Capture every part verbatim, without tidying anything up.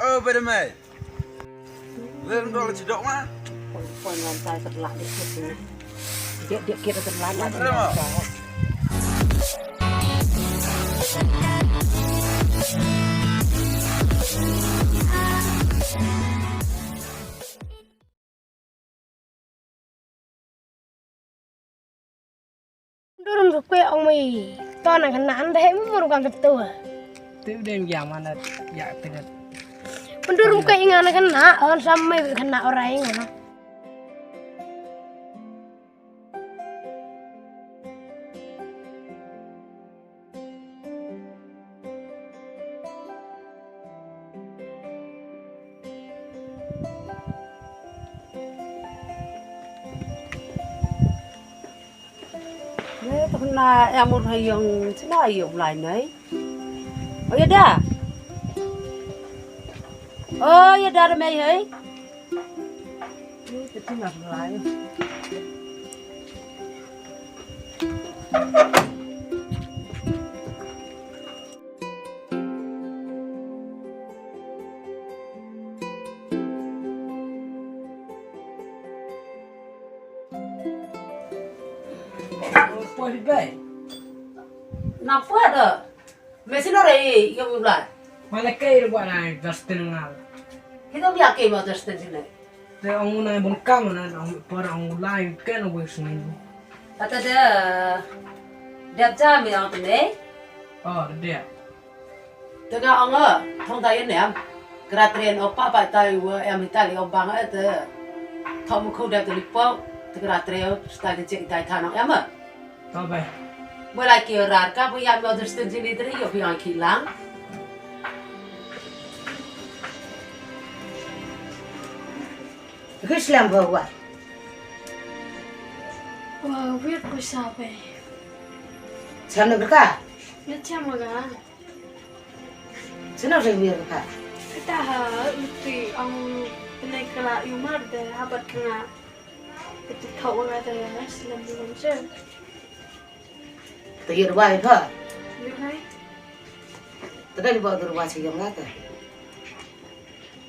Oh, bai da mei. Lem dol ci dok ma. Pon ngan tai kat lak dik kit ni. Dik dik kit kat lak dik. Lem. Durum su kwe ong mei. Ton na khynnah ande he mur kan tetu. Te u dem ya mana ya te. Durum kwe inga na khynnah on sam mei khynnah orai inga. Mei, to na em ur ha ïong, sina ïong lai nei. Oh, ïa da. Oh, ïa da, da mei hei. Ni te ti na lai. Poi bai. Na poi da. Mei sino re ïa u lai. Mana kai re buat na Justin ngal. Kita biar kai mau Justin sini. Te ong u nai bun kam na ong por ong u lai ken ong wei snai. Ata de dep ja mi ong te mei. Oh, de. Te nga ong a thong ta yen em. Kra tren o pa pa ta yu em ta li ong bang a te. Thong mu khu dep te li po te kra tren o sta ke cek ta ta nong em a. To bai. Bo lai ki rar ka bo ya mi o Justin jini te ri yo bi ong ki lang. Kris lam ba wa. Wa wir ku sa bai. Sana berka? Ya cha ma ga. Sana re wir ka? Kita ha uti ang penai kala yumar de habat kena. Itu tau wa de selam di rumah. Te ïa ruwa ïa pha. Ïa hai. Te ka ruwa te ruwa chi yong la te.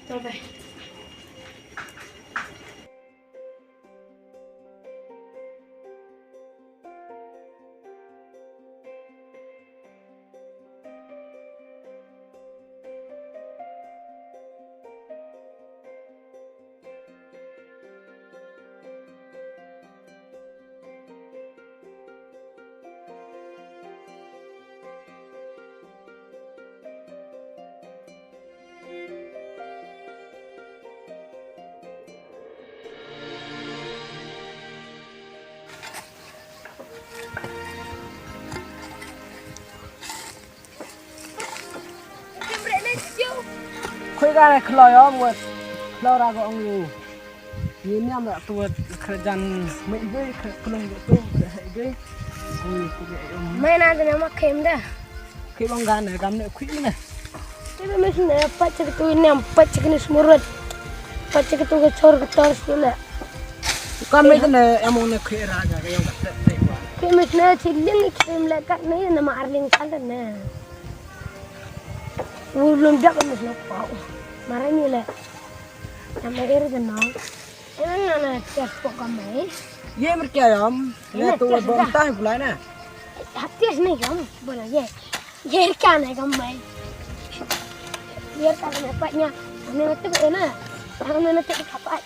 To bai. Khoi ka ne khloi om wet. Khloi ra ko ong yu. Ni niam la tu wet khloi jan me ibe khloi kulung tu khloi ibe. Ong yu ku be om. Mai na de ma khem da. Khloi ong ga ne kam ne khoi ne. Te ba mes ne pat che tu niam pat che ne smurut. Pat che tu ke chor ke tor sule. Kam me ne em ong ne khloi ra ga ke ong ka te te wa. Khloi mes ne chi ling khloi le kat ne na ma arling kan ne. Ulun dak na sno pau. Marani le. Nama iri de no. Ina ngana tias pok kamai. Ye merkia yom. Ina ne tu tias bom dah. Tah pula na. Hatias ne yom. Bola ye. Ye kana kamai. Ye kana patnya. Ane mati ina. Ane mati kapai.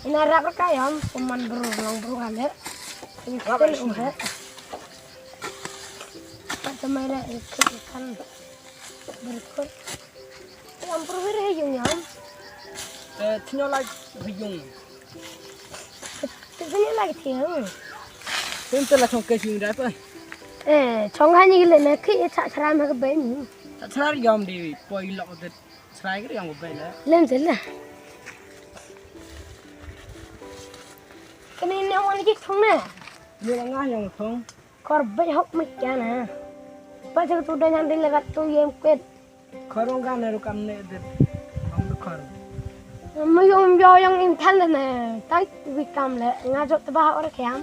Ina rap raka yom, kuman bru, long bru kale. Ini rap kale uhe. Pat tamai ra ikut ikan berikut. Yang bru bru he yung yom. Eh, tinyo lagi yung. Tinyo lagi tiang. Tinyo lagi chong ke yung dah tu. Eh, chong hani gile na ki cha chara ma ke ben. Cha chara yom di poi lok de. Srai ka ri ong ba bai la. Lem se la. Kani ne wan ki thong ne. Ni la nga yong thong. Kor bai hok me kya na. Pa se tu da nyan ri la ka tu yem kwet. Kor ong ka ne ru kam ne de. Ong de kor. Ma yong yo yong in than le ne. Tai wi kam le nga jot ba or khyam.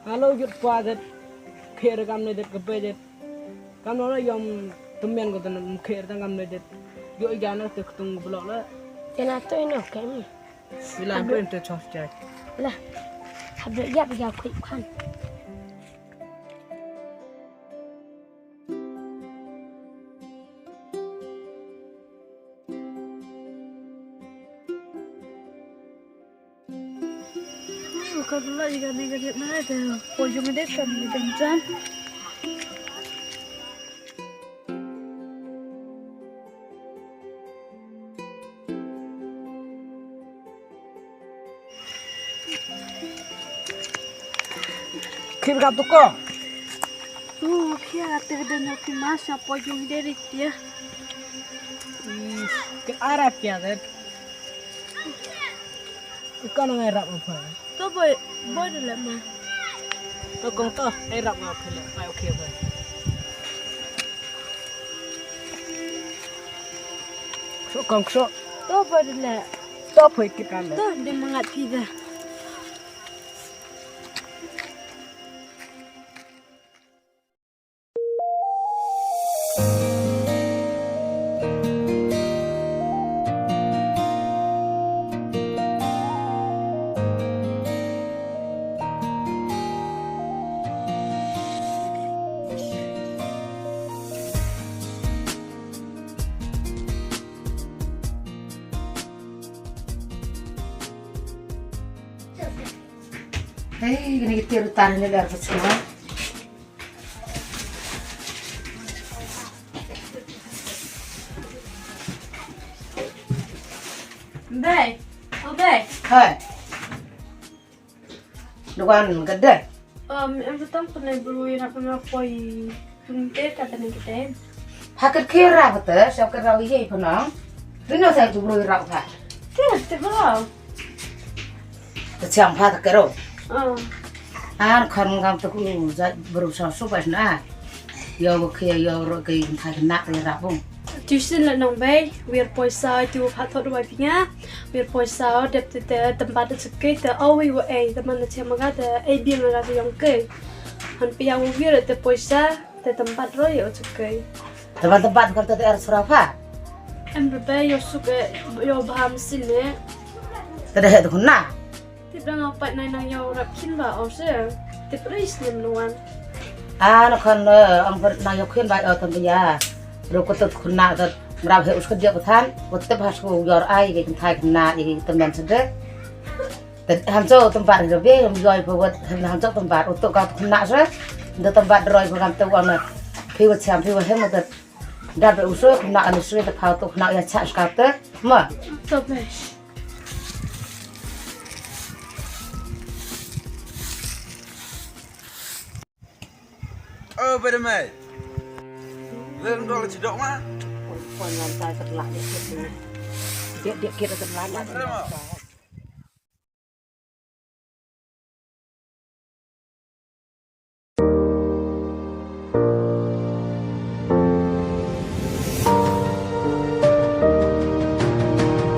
Alo jot pa de. Kher kam ne de ka bai de. Kam no yom. Kmen ko tan mkher tang kam ne det. Yo ija na te ktung blok la. Te na to ino kem. Ila to inte chos chai. La. Hablo ya ya kui khan. Ka la iga ni ga ni na de. Ko yung de kam ni dan jan. Khim kap tu ko. Tu khia te de no ki ma sha po yung de ri tia. Ke ara kya de. Ka nang ai rap ma pha. To boy, boy de le ma. To kong to ai rap ma pha le. Ai okay boy. Kso kong kso. To boy de le. To boy ki kan le. To de mangat phi de. Hei, kini kita rutan ni dah bersama. Bai, oh bai. Hai. Dukan gede. Um, em betul pernah beli nak pernah poi tunte kata ni kita. Paket kira betul, siap kira iya pernah. Bino saya tu beli rak pak. Kira tu beli. Te chiang pha ta kero. An khon ngam tu ku za bru sa su bas na. Yo ko khia yo ro ke thai na ke ra bung. Tuition la nong bai, wir poisa tu pha thot bai pinga. Wir poisa dep te te tempat te ke te awi wa ei te man te chiang ma ga te ei bi ma ga te yong ke. Han pia wo wir te poisa. Te tempat roi o chukai. Tempat tempat kar te er sura pha. Em bebe yo suke yo baham sine. Te deh tu na. Tip dang apat nai nang yo rap kin ba o se. Tip ris nem nuan. Ah na kan ang per nang yo kin ba o tam ya. Ro ko tut khuna tut mrap he us ka dia pathan. Ko tip has ko yor ai ke thai khna i temen sede. Te han cho tempat ro be yom yoi pha wat han cho tempat uto ka khna sa. Nda tempat roi pha kan te wan phi wat siam phi wat hem nda da be uso khna an uso te pha to khna ya cha ska te ma. To be. Oh, pada mai. Lem dol ci dok ma. Pon ngan tai terlak dia. Dia dia kira terlak. Pada ma.